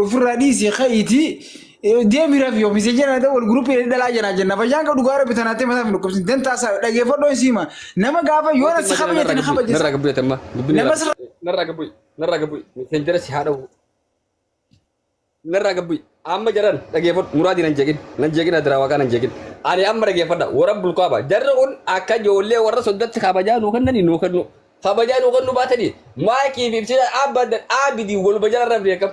Ofirraa dhiisi ka'iiti deemi rafi yoo misee jana ta'u wal guruppii dhalaa janaa jenna fayyaan qabu dhugaa rabbi tanaatti mataa fi dhukkubsin dantaa dhageeffadhoo siima nama gaafa yoo na si kabaje na kabaje Narraa gabbu'e tamma. Dubbiin nama sirra narraa gabbu'e. Narraa gabbu'e. Miseenjera si haadha. Narraa gabbu'e. Amma jaran dhageeffadhu. Muraadii nan jeeqin. Nan jeeqin adiraa waaqaa nan jeeqin. Ani amma dhageeffadha. Warra bulkaaba. Jarri kun akka ijoollee warra soddatti kabajaa nuu kennanii nuu kennu. Kabajaa nuu kennuu baatanii maakii fi ibsina abadan abidii waluma jala rafne akkam.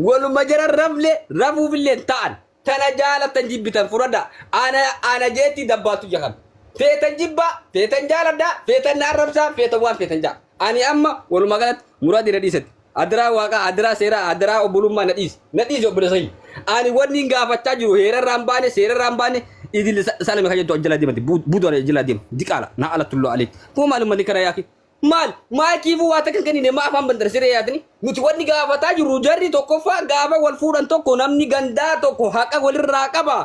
Waluma jala rafne rafuufillee hin ta'an. Tana jaalattan jibbitan fudhadha. Ana ana jeetti dabbaattu jahan. Feetan jibbaa, feetan jaaladha, feetan na arrabsaa, feetan waan feetan ja'a. Ani amma walumaa galatti muraadii na dhiisatti. Adiraa waaqaa, adiraa seeraa, adiraa obbolummaa na dhiisi. Na dhiisi obboleessa kiyya. Ani wanni hin gaafachaa jiru heerarraa hin baane, seerarraa hin baane, idil salame kan jettu jala deemati. Budu jala deema. Diqaala. Na alatullah aleek. Koo maal uummanni kana yaaki? Maal? Maakiifuu waa takka hin kennine maa afaan bandar siree yaadni? Nuti wanni gaafataa jirru jarri tokkoffaa gaafa wal fuudhan tokko namni gandaa tokko haqa walirraa qaba.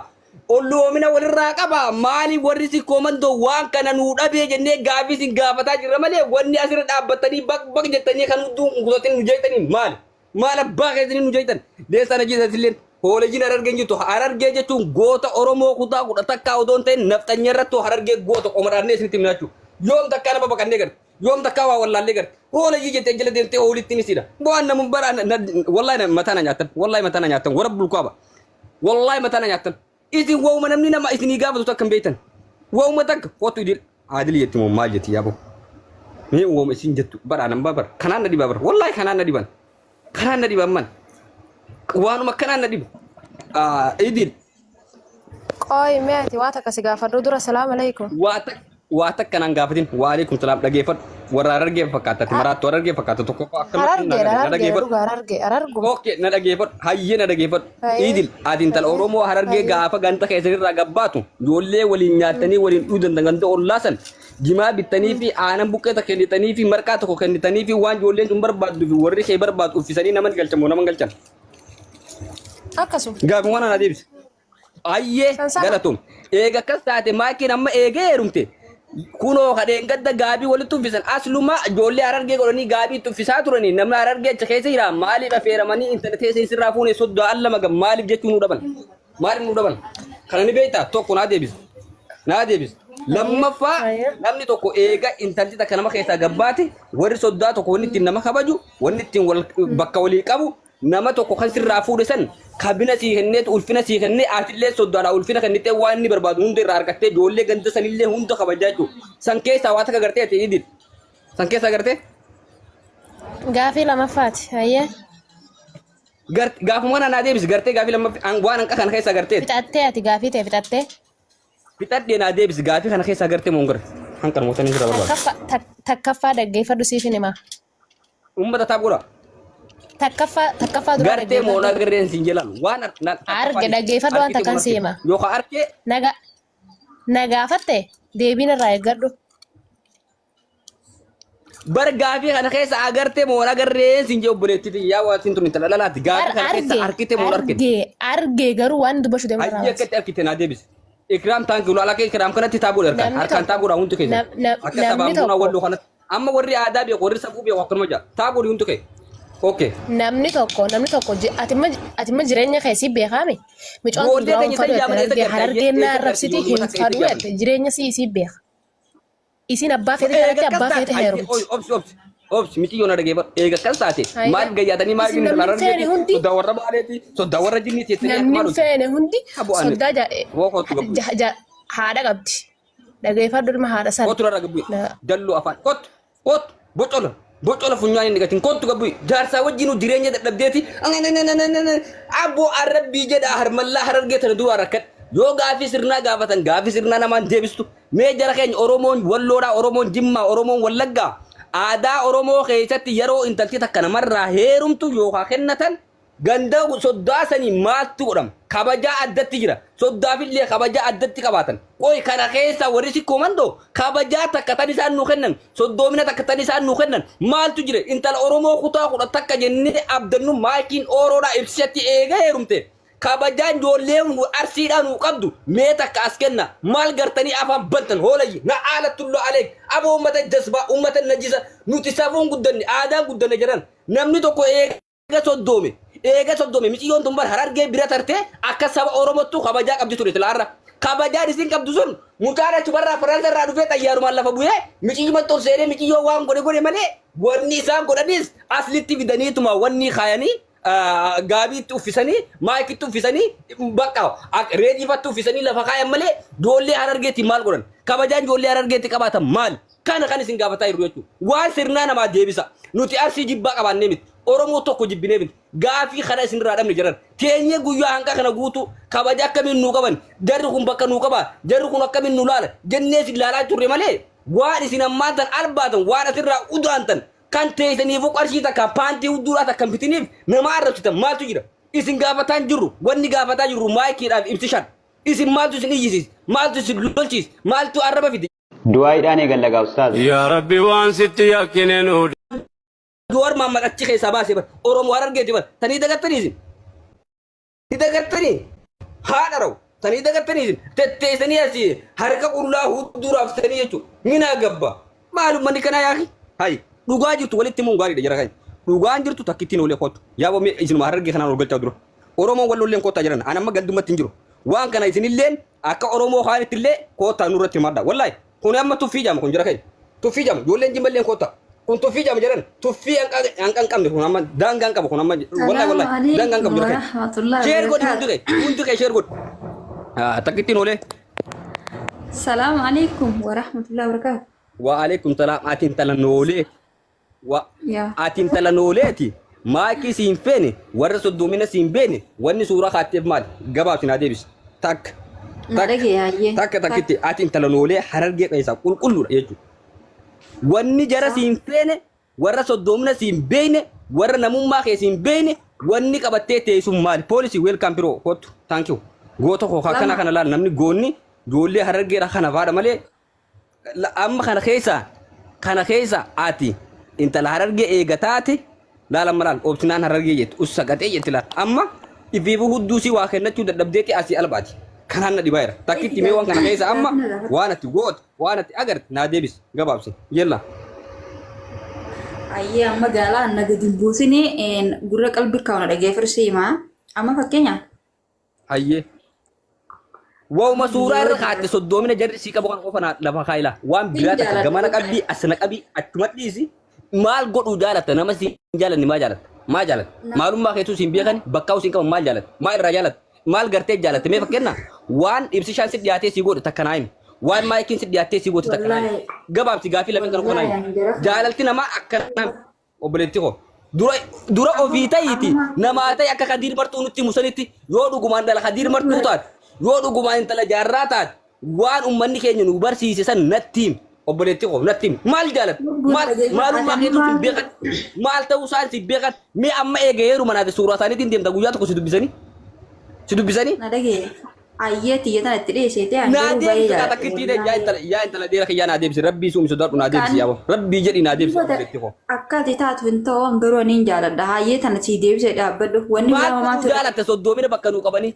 Olloomina walirraa qaba. Maali warri sikkoo mandoo waan kana nuu dhabee jennee gaafii isin gaafataa jirra malee wanni asirra dhaabbattanii baq baq jettanii kan hudduu hin kutatin nu jeeqxanii maali? Maal abbaa keessanii nu jeeqxan? Deessaan ajjeesatilleen hoolejiin harargee hin jirtu. Harargee jechuun goota Oromoo kutaa 11 odoo hin ta'in nafxanya irrattuu harargee goota qomadhaannee isinitti himna jechuudha. Yoom takkaa nama baqannee garte? Yoom takkaa waa wallaallee garte? Hooleyyii jettee jala deemtee hoolittiin isiidha. Bu'aan namun bara wallahi mataa na nyaattan. Wallahi mataa na nyaattan. Warra bulkaaba. Wallahi mataa na nyaattan. Isin waa'uma namni nama isinii gaafatu takka hin beektan. Waa'uma takka kottu idil. Adil jetti moo maal jetti yaaboo. Mee waa'uma isin jettu bara nan bara. Kanaan na dhiba bara. Wallahi kanaan na dhiban. Kanaan na dhiban man. Waanuma kanaan na dhiba. Idil. Qooyi mee ati waa takka si gaafadhu dura salaam alaikum. Waa takka waa takka naan gaafatin. Waalaikum salaam dhageeffadhu. Warra harargee fakkaata. Ati maraattu harargee fakkaata tokkoffaa akkanumatti na Harargeedha na harargeedha dhageeffadhu. dhuga harargee hararguma. Okay, na dhageeffadhu. Hayyee na dhageeffadhu. Hayyee. Idil, ati intala Hayyee. Oromoo harargee Hayyee. gaafa ganda keessanirraa gabbaatu ijoollee waliin nyaattanii waliin dhuudan ganda ollaa san jimaa bittanii fi aanan buqqee tokko kennitanii fi marqaa tokko kennitanii fi waan ijoolleen sun barbaaddu fi warri kee barbaadu uffisanii nama ni galchan moo nama hin galchan. Akkasuma. Gaafuma na deebisi. Ayyee Sansaba. galatoom. Eega akkas taate maakiin amma eegee heerumte. Kunoo kadheen gadda gaabii walitti uffisan asluma ijoollee harargee godhanii gaabii itti uffisaa turanii namni harargee achi keessa jira maaliif affeeramanii intala teessa isirraa fuune soddaa allama gam maaliif jechuu nuu dhaban maaliif nuu dhaban kana ni beektaa tokko naa deebisa naa deebisa lammaffaa Ayyee. namni tokko eega intalli takka nama keessaa gabbaate warri soddaa tokko wanni ittiin nama kabaju wanni ittiin wal bakka walii qabu Nama tokko kan sirraa fuudhe san kabina sii kenneetu ulfina sii kennee atillee soddaadhaa ulfina kennitee waan inni barbaadu hunda irraa argattee ijoollee ganda sanillee hunda kabajaa jechuudha. San keessaa waa takka gartee ati idil. San keessaa gartee Gaafii lamaffaati. Hayyee. Gaafuma kana naa deebisi gartee gaafii lammaffaa waan hanqa kana keessaa gartee. Fixattee ati gaafii ta'e fixattee. Fixadhee naa deebisi gaafii kana keessaa gartee moo hin garre. Hanqan mootanii sirraa barbaadu. Takkaffaa dhaggeeffadhu siif hin himaa. Uummata taap godha. Takkaffaa dura Gartee moo dhaggeeffadhu. nagarreen siin jedhan waan Arge dhaggeeffadhu waan takkan si hima. Yookaan arkee Naga na gaafatte deebiin irraa eeggadhu. bar gaafii kana keessa agartee moo nagarreen siin jedhu obboleettii yaa waatiin tun intala dhalaati Bar gaafii kana keessa arge arkite moo arkite. arge arge garuu waan dubbachuu deemu irraa Hayyee baasi. akkatti arkite naa deebise. Ikraam taankii ulaalaa kee ikraam kanatti taaboo harkaan Namni harkaan tokko taaboo hundi keessa akka namni sabaan bunaa tokko walloo kanatti. Amma warri aadaa beeku warri safuu beeku akkanuma jaa. Taa godhi hundi kee. Okay. Namni tokko atimma jireenya kee si beekaame micoon tun Booddee duraa hin teenya san fadhu jette yaaman eessa harargee gartee harargeen eessa na gartee arrabsiti ijoollee hin takka eessa fadhu yaaman. jette jireenya si isii beeka isiin abbaa feete Eega jaalatti akkas abbaa taate feete hayyee heerumti. oyi obsi obsi obsi miciyyoon na dhageeffadhu. Eega akkas taate Hayyee maal gayyaatanii maal isin inni namni hin feene harargeeti hundi soddaa warra baaleeti soddaa warra jinniiti jettanii akka namni maal hin hojjetu. feene hundi Haa bu'aan soddaa woo kottu gabbu. haadha qabdi. Dhageeffadhu ilma haadha san. Kottu narraa gabbu'i. Na Dalloo afaan. Kottu. Kottu. Bocola. Bocola funyaan hin dhiqatin. Kottu gabbu'i. Jaarsaa wajjin jireenya dadhabdeeti. Abboo arrabbii jedha harmallaa harargee tana duraa rakkadhe. Yoo gaafii sirnaa gaafatan gaafii sirnaa namaan deebistu. Mee jara keenya Oromoon Walloodhaa, Oromoon Jimmaa, Oromoon Wallaggaa aadaa Oromoo keessatti yeroo intalti takka namarraa heerumtu yookaan kennatan Ganda soddaa sanii maaltu godhama? Kabajaa addatti jira. Soddaafillee kabajaa addatti qabaatan. Qoy kana keessa warri sikkoo mandoo kabajaa takka tan isaan nuu kennan, soddoomina takka tan isaan nuu kennan maaltu jira? Intala Oromoo kutaa 11 jennee abdannu maakiin Ooroodhaa ibsishatti eega heerumte. Kabajaan ijoollee Arsiidhaa nuu qabdu mee takka as kenna. Maal gartanii afaan bantan hoolayyi. Na aalattulloo aleek. Aboo ummata jasbaa, ummata najisa. Nuti safuun guddanne, aadaan guddanne jedhan. Namni tokko eega Eega soddoome, Eega soddoome miciyyoon tun bar Harargee bira tartee akka saba Oromottuu kabajaa qabdi ture tilaarra. Kabajaan isin qabdu sun mucaan achumarraa Faransa irraa dhufee xayyaarumaan lafa bu'ee miciyyumatti ol seenee miciyyoo waan godhe godhe malee, wanni isaan godhanis aslitti fidaniituma wanni kaayanii gaabiitti uffisanii, maayikitti uffisanii, bakka reediifatti uffisanii lafa kaayan malee, ijoollee Harargeetti maal godhan? Kabajaan ijoollee Harargeetti qabaatan maal? Kana kan isin gaafataa jirru jechuudha. Waan sirnaa namaa deebisa. Nuti Arsii jibbaa qabaannee miti. Oromoo tokko jibbinee miti. Gaafii kana isinirraa dhabne jiran. Teenyee guyyaa hanqa kana guutuu kabaja akkamiin nuu qaban? Jarri kun bakka nuu qabaa? Jarri kun akkamiin nu laala? Jennee isin laalaa turre malee, waan isin ammaan tan albaatan, waan asirraa udaantan kan teessaniifuu qarshii takka paantii hudduudhaa takka hin bitiniif nama arrabsitan maaltu jira? Isin gaafataan jirru, wanni gaafataa jirru maayikiidhaaf ibsishan. Isin maaltu isin iyyisiis? Maaltu isin lolchiis? Maaltu arraba fide? Du'aayiidhaan eegalla gaa ustaaz. Yaa Rabbi, waan sitti yakkine nu Jawaar Mahammad achi keessaa baasee bar Oromoo Harargeeti bar. Tanii dagattanii isin ni dagattanii haadha rawu, tanii dagattanii isin tetteessanii asii harka qullaa hudduu raaftanii jechuudha. Minaa gabba maal ummanni kanaa yaaki? Hay, dhugaa jirtu walitti himuun gaariidha jara keenya. Dhugaan jirtu takkittiin oolee kootu. Yaa boomee, isinuma Harargee kanaan ol galchaa dura. Oromoon wal lolleen koottaa jiran. An amma gandumatti hin jiru. Waan kana isinilleen akka Oromoo kaanitti illee koottaa nurratti himadha. Wallahi kun amma tuffii jaama kun jara keenya. Tuffii jaama, ijoolleen jimmalleen koottaa. Kun tuffii jaama jedhan, tuffii hanqa hin qabne kun amma daangaa hin qabu kun amma, wallahi wallahi daangaa hin qabu jara keenya. Share godhi, hundi kee, hundi kee share godhi. Takkittiin oolee. Salaamu alaikum wa rahmatullahi wa barakatuh. Wa alaikum salaam. Ati intala noolee. Wa Yaa. Ati intala nooleeti. Maakii siin feene, warra soddoomina siin beene, wanni suuraa kaatteef maali? Gabaabsi naa deebisi. Takka. Na Takka. dhagee hayyee. Takka takkitti, ati intala noolee Harargee keessaa qulqulluudha jechuudha. Wanni jara siin feene, warra soddoomina siin beekne, warra namummaa kee siin beekne, wanni qabattee teessu maali? Poolisii, welcome bro, kottu. Thank you. Goota koo akkana Lama. kana laal, namni goonni ijoollee Harargeedha kana faadha malee amma kana keessa ati intala Harargee eega taate, laal amma, laal, obsinaan Harargee jettu ussaqaxee jetti. Laal, amma ifiifu hudduu si waa kennachuu dadhabdeeti asii albaati. Kanaan na dhibaa jira. Takkitti mee waan kana keessa amma waan ati goote, waan ati agarte naa deebisi, gabaabsi yella. Hayyee, amma gaalaa na gadi hin buusini, gurra qalbii kaawna dhageeffadhu himaa. Amma fakkeenyaaf Hayyee. Waa'uma suuraa irra kaa'atte soddoomina jarri sii qabu kan qofa lafa kaayila. Waan biraa takka gamana qabdii, asana qabii, achuma dhiisi. Maal godhuu jaalatta? Nama si hin jaalanne maa jaalatta? Maa jaalatta? Maalummaa keetuu siin beekan, bakkaa siin qaban maal jaalatta? Maal irraa jaalatta? Maal gartee jaalatte? Mee fakkeenya waan ibsishaan si dhiyaatee sii godhe takka naa himi. Waan maayikiin si dhiyaattee sii goote takka naa himi. Wallaahi. Gabaabsi gaafii lameen kana qofa naa Wallaahi himi. ani jara kana. Jaalalti namaa akkana, obboleetti koo. Dura dura ofii ta'iiti namaa ta'e akka Kadiir Martuu nutti musanitti, yoo dhugumaan dhala Kadiir Martuu taate, yoo dhugumaan intala jaarraa taate, waan ummanni keenya nu barsiise san natti himi. Obboleetti koo, natti himi. Maal jaalatta? Maal maalummaa keetu sin beekan? Maal ta'uu isaan si beekan? Mee amma eega heeruma naaf suuraa isaaniitiin deemta, guyyaa tokko si dubbisanii? Si dubbisanii? Na dhagee. Hayyee, tiyya tana itti dhiyeessite ani Naa garuu baay'ee deebisi kaa jaalladha. takkittii ta'e, yaa intala, yaa intala dheera kiyyaa, naa deebisi. Rabbii suumi sodaadhu, naa deebisi yaa Rabbii jedhi naa deebisi, obboleetti koo. Akka ati taatu hin ta'u, an garuu ani hin jaaladha. Hayyee, tana sii deebisee dhaabbadhu. Wanni Maal biraa godhuu mamaatu jaalatte soddoomina bakka nuu qabanii?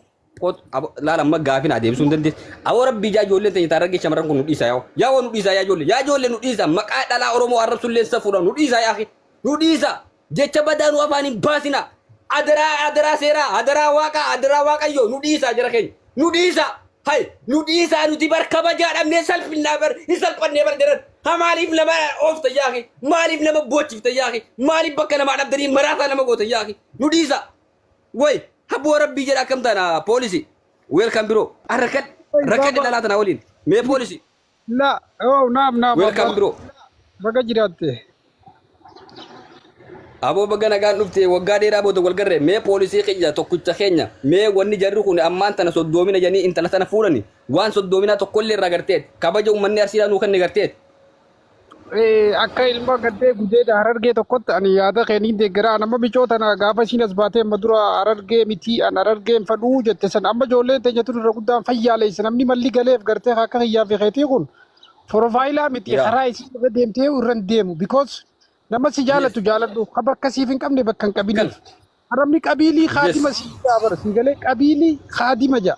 Laala, amma gaafii naa deebisuu hin dandeessu. Aboo Rabbii jaa, ijoolleen teenya taarragee shamarran kun nu dhiisaa yaa. Yaa nu dhiisaa, yaa ijoollee. Yaa ijoollee, nu dhiisaa. Maqaa dhalaa Oromoo arrabsullee safuudha. Nu dhiisaa yaa akhi. Nu dhiisaa. Jecha badaa nu afaan hin baasinaa. Adaraa, adaraa seeraa, adaraa waaqaa, adaraa Waaqayyoo, nu dhiisaa jara keenya. Nu dhiisaa. Hay, nu dhiisaa, nuti bar kabajaa dhabnee salphinnaa bar, hin salphannee bar jaran. Ha, maaliif nama oofta yaa akhi? Maaliif nama boochifta yaa akhi? Maaliif bakka namaa dhabdanii maraataa nama goota yaa akhi? Nu dhiisaa. Way, habboo Rabbii jedha, akkam taana? Poolisii. Welcome bro. Rakkadhe rakkadhe dhalaa tanaa waliin. Mee poolisii. La, oh, naam, naam, Welcome abbaa. bro. Baga jiraatte. Aboo, baga nagaan dhufte, waggaa dheeraa booda wal garree. Mee poolisii kiyya tokkicha keenya, mee wanni jarri kun ammaan tana soddoomina jedhanii intala tana fuudhani, waan soddoominaa tokkollee irraa garteet, kabaja uummanni Arsiidhaa nuu kenne garteet? Akka ilma gaddee gudeeda Harargee tokkotti ani yaada kee niin deeggaraa. An amma micoo tana gaafa isiin as baatee amma dura Harargee miti, an Harargeen fadhuu jette san, amma ijoolleen teenya tun irra guddaan fayyaaleessa, namni malli galeef gartee akka kiyyaa fi keetii kun profaayilaa miti, karaa isiin irra deemtee irra hin deemu, because nama si jaalatu jaaladhu, ka bakka siif hin qabne bakka hin qabiniif. Arabni qabiilii kaadima si bara si galee qabiilii kaadima ja'a.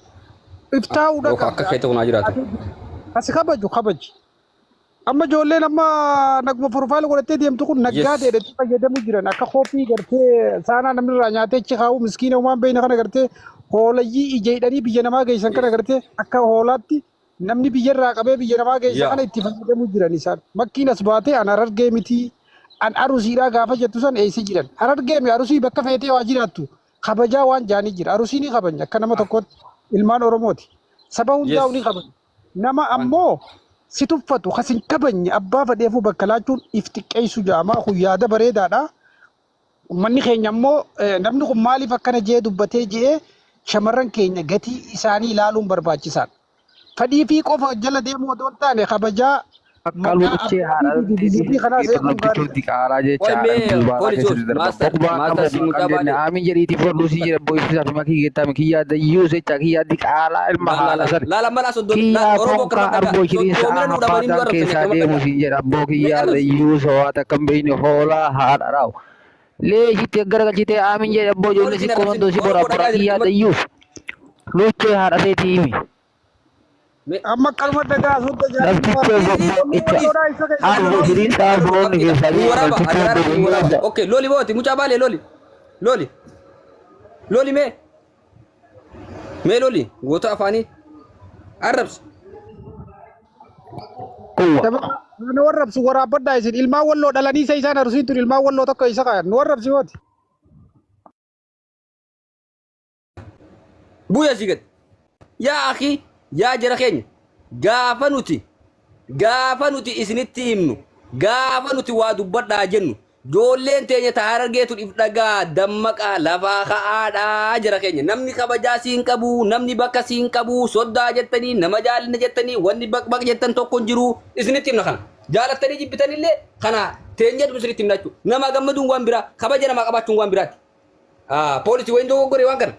Iftaa'uudha Yookaan akka qabda. keetti kun haa jiraatu. Asi kabaju kabaji. Amma ijoolleen amma naguma profile godhattee deemtu kun naggaadee itti fayyadamu jiran akka koppii gartee saanaa namni irraa nyaatee achi kaa'u miskiina waan beeyna kana gartee hoolayyii ija hidhanii biyya namaa geessan kana gartee akka hoolaatti namni biyya irraa qabee biyya namaa geessa kana itti fayyadamu jiran isaan. Makkiin as baatee an Harargee miti an Arusiidhaa gaafa jettu san eessa jiran. Harargee mi Arusii bakka feetee waa jiraattu kabajaa waan jaanii jira. Arusii ni kabajna akka nama tokkootti ilmaan Oromooti. Saba hundaa'u ni kabajna. Nama ammoo si tuffatu kas hin kabajne abbaa fedheefuu bakka laachuun if xiqqeessu jedhama. Kun yaada bareedaadha. Uummanni keenya ammoo namni kun maaliif akkana jee dubbatee jee shamarran keenya gatii isaanii ilaaluun barbaachisaadha. Fedhii fi qofa jala deemuu otoo hin taane kabajaa Akka maqaa luchee abbaa fi biyya kanaas haadha eeguun nabdichoo gaariidha. diqaalaa jecha Qoy mee haadha poolisii keessatti darba. master Boqbaa master qaba si mucaa kan jenne baale. aamin jedhiitii fudhadhuu si jedha boyfisaa fi makii geettaa kiyyaa dayyuu jecha kiyyaa diqaalaa ilma haadha sani. Laala mala soddomi Kiyyaa Oromoo fonkaa akkana arboo shiriin sa'a soddomina nu dhabanii nu haffaataan arrabsanii keessaa akkana deemu dhagaa. siin jedha abboo kiyyaa Meeqa nuti? dayyuu sowaata kan beeyne hoolaa haadha raawu. Leeshitti garagalchitee aamin jedhe abboo ijoollee si Poolisiin komandoo arrabsin si bora Oromoo bora dhagaa kiyyaa jirti. dayyuus. Luchee haadha seetii himi. Amma akkanuma dhagaa sodda Nafticha bobbooqicha. Arboo shiriin sa'a buroonni keessaa Nu deemu waraaba nafticha adaraara nu waraaba. bobbooqicha. Okay loli booti mucaa baale loli. Loli. Loli mee. Mee loli goota afaanii arrabsi. Kuwa. Nu warrabsu waraabbadhaa isin ilmaan walloo dhalanii isa isaan Arusiin tun ilmaan walloo tokko isa kayan nu warrabsi hooti. Bu'ee asii gad. Yaa akii yaa jara keenya gaafa nuti isinitti himnu, gaafa nuti waa dubbadhaa jennu, ijoolleen teenya ta Harargeetu if dhagaa dammaqaa lafaa ka'aadhaa. Jara keenya, namni kabajaa siin qabu, namni bakka siin qabu, soddaa jettanii, nama jaalina jettanii, wanni baq baq jettan tokko hin jiru. Isinitti himna kana jaalattanii jibbitanillee kana teenyatu isinitti himna jechuudha. Nama gammaduun waan biraa, kabaja namaa qabaachuun waan biraati. Poolisii wayin dogoggoree waan kana.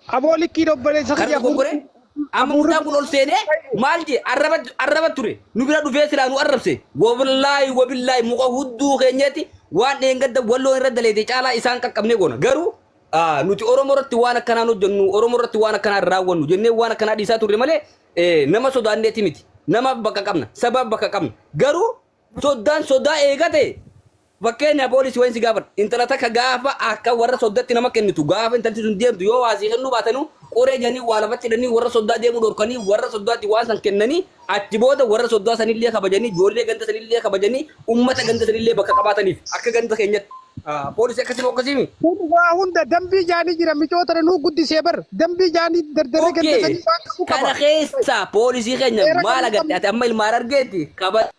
Aboo likkii obboleessa Kana kiyya. dogoggoree amma mucaan kun ol seenee maal jee arraba arraba ture, nu bira dhufee silaa nu arrabse, wabillaahi wabillaahi muka hudduu keenyatti waan dheengadda walloo irra daleete caalaa isaan qaqqabnee goona. Garuu nuti Oromoo irratti waan akkanaan hojjennu, Oromoo irratti waan akkanaa raawwannu jennee waan akkanaa dhiisaa turre malee nama sodaanneeti miti. Namaaf bakka qabna, sabaaf bakka qabna. Garuu soddaan sodaa eegate. Fakkeenya, poolisii wayin si gaafadha. Intala takka gaafa akka warra soddatti nama kennitu, gaafa intalti sun deemtu yoo waasii kennuu baatanu qoree jedhanii waa lafatti hidhanii warra soddaa deemuu dhorkanii warra soddaatti waan san kennanii, achi booda warra soddaa sanillee kabajanii, ijoollee ganda sanillee kabajanii, ummata ganda sanillee bakka qabaataniif akka ganda keenyatti. Poolisii akkasii moo akkasii mi? Kun waa hunda dambii jaanii jira micoota nuu guddisee bar dambii jaanii dardaree ganda sanii waan qabu Kana qaba. keessa poolisii keenya Seera maal kamuu agarte qabna. ati amma ilmaan argeetti kabaja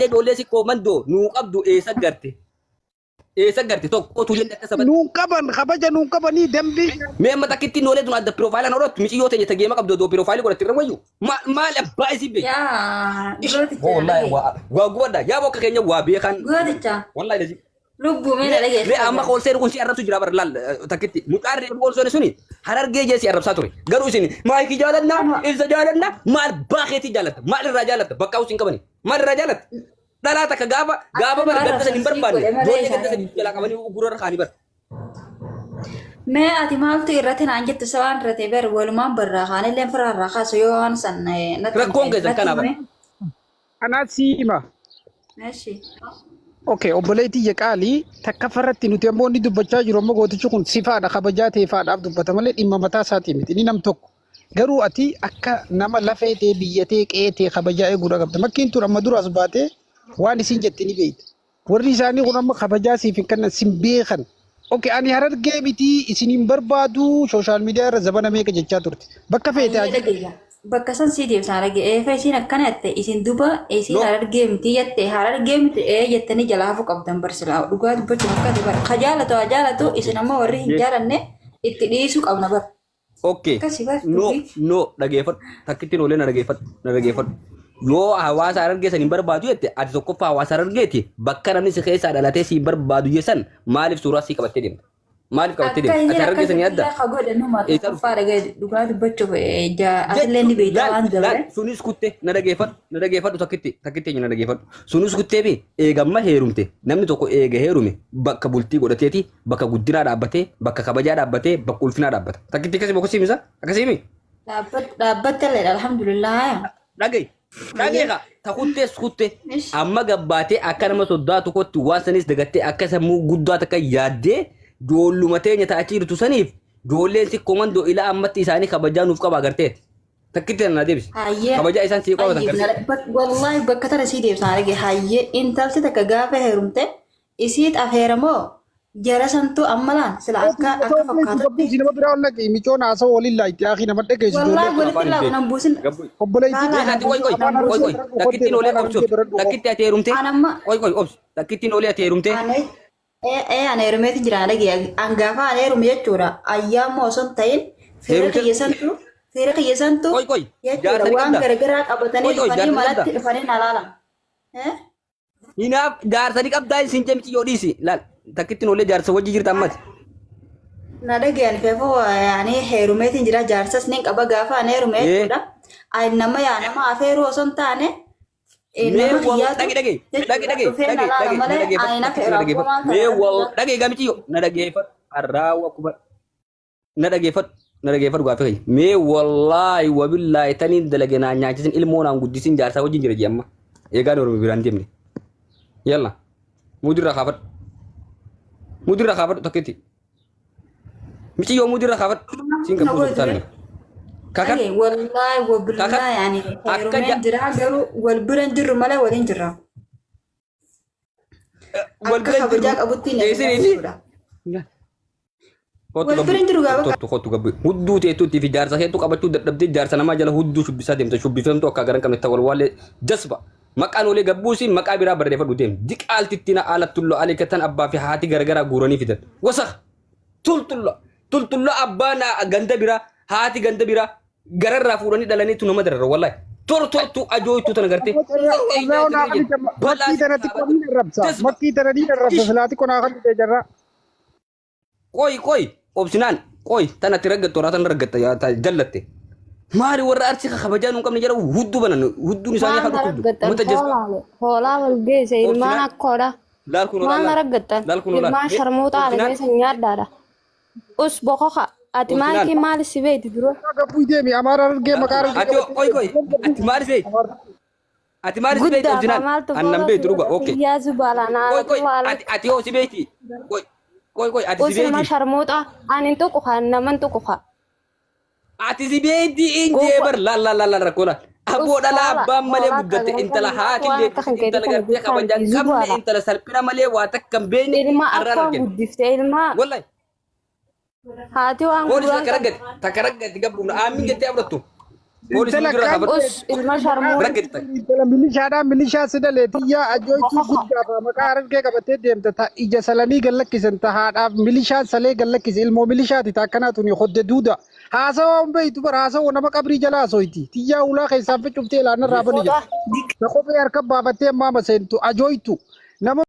ijoollee sikkoo mandoo nuu qabdu eessa garte? Eessa garte tokko otuu jenne akka sabatti. Nuun qaban, kabaja nuun qabanii dambii. Mee amma takkitti noolee tun adda profile godhattu miciyyoo teenya tageema qabdu odoo profile godhatte irra wayyu. Maal abbaa isii beeku? Yaa gooticha. Wallahi waa gubadha yaa bokka keenya waa beekan. Gooticha. Wallahi lazi. Lubbuu mee na dhageessa. Mee amma ol seenu kun si arrabsu jira bara laal takkitti. Mucaan reefu ol seenu suni Harargee jee si arrabsaa ture. Garuu isin maayikii jaalanna, ibsa jaalanna, maal baakeetii jaalatta, maal irraa jaalatta, bakka usin qabani, maal irraa jaalatta? Dhalaa takka gaafa bara ganda san hin barbaanne ijoollee ganda san jalaa qabanii gurra kaanii bara. Mee ati maaltu irratti naan jettu isa waan irratti bar walumaan barraa kaanillee firaarraa kaasu yoo waan san natti Rakkoon keessan natti kanaa bara. hime. Anaas sii hima. Eshi. Okay, obboleettii qaalii takka farratti nuti ammoo inni dubbachaa jiru ammoo gootichi kun sifaadha kabajaa ta'eefaadhaaf dubbata malee dhimma mataa isaatii miti. Inni nam tokko. Garuu ati akka nama lafee ta'e biyyatee qe'ee ta'e kabajaa eeguudha qabda. Makkiin tun amma duraas baatee waan isin jette ni beekta. Warri isaanii kun amma kabajaa siif hin kennan, sin beekan. Okay, ani Harargee miti isin hin barbaadu social media irra zabana meeqa jechaa turte. Bakka feete Ayyee haa dhageeyya. Bakka san sii deebisaan dhagee eefa isiin akkana jette isin duba isiin No. Harargee miti jette, Harargee miti ee jettanii jalaa hafuu qabdan barsilaa dhugaa dubbachuuf akka ta'e bara ka jaalatu haa jaalatu, isin ammoo warri hin jaalanne itti dhiisuu qabna bara. Okay. Akkasii bar No, dubbii. no, dhageeffadhu. Takkittiin oolee na dhageeffadhu. Na dhageeffadhu. Yoo hawaasa Harargee san hin barbaadu jette, ati tokkoffaa hawaasa Harargeeti. Bakka namni si keessaa dhalatee si hin barbaadu jetsan maaliif suuraa sii qabattee deemta? Maaliif qabattee Akka deemta? Ati isiin Harargee sanii adda? akkasitti ka godhanuma Eessa tokkoffaa dhagee dhugaa dubbachuuf atillee ni beekta Laal, waan laal, dabre. sunis kutte na dhageeffadhu, na dhageeffadhu, takkitti eenyu na dhageeffadhu. Sunis kuttee fi eegamma heerumte, namni tokko eega heerume bakka bultii godhateeti, bakka guddinaa dhaabbatee, bakka kabajaa dhaabbatee, bakka ulfinaa dhaabbata. Takkitti akkasii akkasii misa akkasii mi? Dhaabbatte illee alhamdulillah. Dhaga'i. Dhaga'i kaa ta kuttees kutte Ish. amma gabbaatee akka nama soddaa tokkotti waan sanis dagattee akka sammuu guddaa takka yaaddee ijoolluma teenya taa'achii jirtu saniif ijoolleen si komandoo ilaa ammatti isaanii kabajaa nuuf qaba agartee. Takkitti na deebisi. Hayyee. Kabajaa isaan sii qabatan gartee. Wallahi bakka tana sii deebisaan arge hayyee intalti takka gaafa heerumte isiit afeeramoo jara santuu amma laan sila akka akka fakkaatutti. Nama biraa ol naqi micoon haasawaa waliin laayitti akhi nama dhageessu Wallahi walitti laabu nan buusin. Obboleettii Laalaa Ati qoy qoy qoy qoy takkittiin olee obsu takkitti ati heerumte Anamma qoy qoy obsu takkittiin olee ati heerumte ane ee ane heerumeeti jira dhagee an gaafa ane heerume jechuudha ayyaammoo osoo hin ta'in fira Heerumte- kiyya santu fira kiyya santu qoy qoy jechuudha jaarsanii waan qabda garagaraa qabatanii Qoy, qoy, dhufanii jaarsa manatti qabda. dhufanii na laalan. Eh? Hinaaf jaarsanii qabdaa isin cemci yoo dhiisi laal takkittiin olee jaarsa wajji jirta ammati Na dhageen feefoo yaani heerumeetiin jira jaarsas nin qaba gaafa ani heerume Ee. jechuudha. Ani nama yaa nama afeeruu osoo hin taane Mee nama wal kiyyaatu dhagi dhagi dhagi jechuudha dhagi dhufee na dhagi laala dhagi na malee dhageeffadhu ani na takkitti na feeru abboo dhageeffadhu maal mee ta'e wal dhagi gamiciyyo na dhageeffadhu arraawa kuba na dhageeffadhu na dhageeffadhu gaaffii kiyya mee wallaahi wabillaahi taniin dalage naan nyaachisin ilmoo naan guddisin jaarsaa wajjin jira jee amma eegaan oromoo biraan deemne yalla mudirra kaafadhu mudirra kaafadhu takkitti miciyyoo mudirra kaafadhu siin Na qabbuu godhu sultaanni kakadhu Dhage wallaahi wabillaahi ani Akka heerumeen ja- jira garuu wal bira hin jirru malee waliin jirra. wal Akka bira kabajaa jirru qabutti na isinii jechuudha. Kottu Wal gabbu. bira hin jiru gaafa Kottu kottu gabbu. Hudduu teettuutti fi jaarsa keettu qabachuu dadhabdee jaarsa namaa jala hudduu shubbisaa deemta. Shubbifamtu akka garan qabne ta'u walwaalee jasba. Maqaan olee gabbuusi maqaa biraa barreeffadhu deem. Diqaaltitti na aala tullo aleekatan abbaa fi haati garagaraa guuranii fidan. Wasaq tultullo tultullo abbaan ganda biraa haati ganda biraa gararraa fuudhanii dhalaniitu nama darara wallahi. Tortortu ajooytu tana gartee. Makkii tanatti qonni arrabsa. Makkii tana ni arrabsa silaati qonaa kan dhufee jarra. Qoy qoy obsinaan qoy tanatti raggattu irraa tana raggatta yaa ta jallatte. Maali warra arsii kabajaa nuun qabne jala hudduu banan hudduun isaanii Maal haa dhukkubdu. raggattan Mata jasba. hoolaa wal geesse ilmaan Obsinaan akkoodha. laal kun Maal olaanaa. raggattan Laal kun olaanaa. ilmaan sharmuuxaa Obsinaan argeessa nyaadhaadha. Us bokoka ati Obsinaan. maakii maal si beekti dura? Gabbuu deemi amaara argee maqaa argee. Ati qoy qoy ati maal seet? Ati maal si beekti Guddaa obsinaan? maaltu Annan beektu dhuga okay. Iyyaa zubalanaa Qoy qoy ati ati hoo si beekti? Qoy qoy qoy ati si Us ilma beekti? sharmuuxaa ani hin tuqu haa naman tuqu haa. Ati si beekti injee bar laal laal laal rakkoo laal. Aboo dhala abbaan malee guddatte intala haati waan akka kan intala keetii kana gartee kabajaan guddisaan qabne zubaadha. intala salphina malee waa takka hin beekne Ilma arraan akkaan argine. guddifte ilma Wallahi haati waan poolisii gurraan takka raggate takka raggate gabbuun aammin jettee abdattu. Poolisii Intala dura kan kaafadhu. Us ilma sharmuuxaa. Raggate takka. Intala milishaadhaan milishaa si dhalee tiyyaa ajooytuu guddaaf maqaa argee qabattee deemta ta ija salanii gallakkisan ta haadhaaf milishaan salee gallakkise ilmoo milishaati ta akkanaa tuni hodde duuda haasawaa hin beeytu bara haasawaa nama qabrii jala haasoyti tiyyaa ulaa keessaan ficuftee ilaanarraa bani jedha ta kophee harka baafattee ammaa maseentu ajooytu nama.